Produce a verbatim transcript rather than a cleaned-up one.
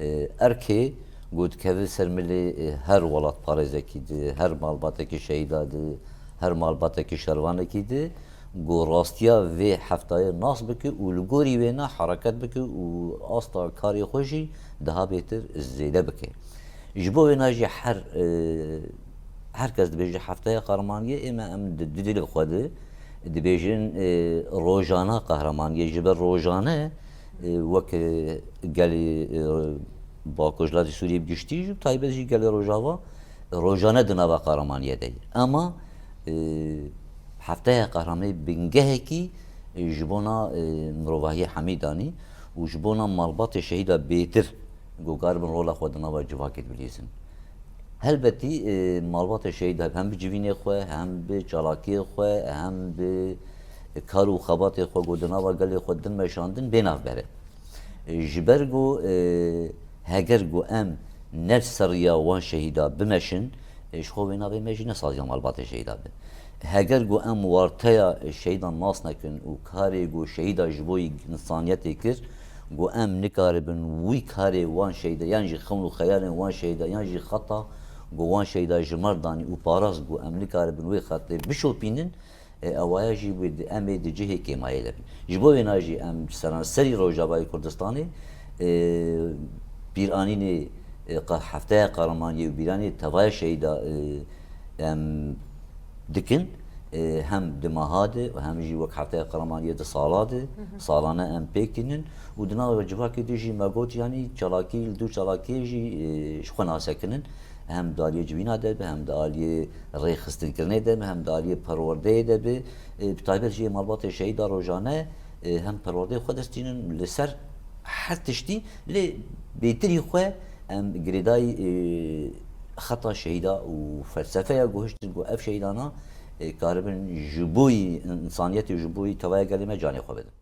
E, erkê ku dikeve ser milê, e, her welatparêzekî di, her malbatekî şehîda di, her malbatekî şervanekî di, ku rastiya vê heftayê nas bike û li gorî wêna hereket bike û asta karê xwe jî daha bêtir zêde bike. Ji bo wêna jî her, e, her kes dibêje Hefteya Qehremaniyê, ê me em di, di dilê xwe de dibêjin, e, Rojana Qehremaniyê. Ji ber rojane, e, wek, e, gelê, e, Bakur, Rojhilatê Sûriyê bi giştî jî, bi taybet jî gelê Rojava, rojane di nava qehremaniyê de ye. Ema, e, Hefteya Qehremaniyê bingehekî, e, ji bona, e, mirovahiyê hemî danî û ji bona malbatê şehîda bêtir ku karibin rola xwe di nava civakê de bilîzin. Helbetî, e, malbatê şehîda hem bi civînê xwe, hem bi çalakiyê xwe, hem bi kar û xebatê xwe ku di nava gelê xwe din meşandin, bê navbere. E, ji ber ku, e, heger ku em ne li ser riya wan şehîda bimeşin, e, ji xwe wê navê me jî ne saziya malbatê şehîda be. Heger ku em warteya şehîdan nas nekin û karê ku şehîda ji bo însaniyetê kir, ku em nikaribin wî karê wan şehîda, yan jî xewn û xeyalên wan şehîda, yan jî xeta ku wan şehîda ji me re danî û parast bû, em nikaribin wê xetê bişopînin, e, ewaya jî wê di, em ê di cihê kêmayê de bin. Ji bo wêna jî em seranserî Rojavayê Kurdistanê, e, pîranînê, e, qa-, Hefteya Qehremaniyê û pîranî tevaya şehîda, e, em dikin, e, hem di meha de û hem jî wek Hefteya Qehremaniyê di sala de, salane em pêk tînin û di nava civakê de jî me got, yanî çalakî, li dû çalakiyê jî, e, ji xwe nasekinin. Hem di aliyê civîna de be, hem di aliyê rêxistinkirinê de be, hem di aliyê perwerdeyê de be. E, bi taybet jî malbatê şehîda rojane, e, hem perwerdeyê xwe destînin li ser her tiştî, lê bêtirî xwe em girêdayî, e, xeta şehîda û felsefeya guhiştin ku ev şehîdana, e, karibin ji bo yî însaniyetê û ji bo yî tevaya gelê me canê xwe bidin.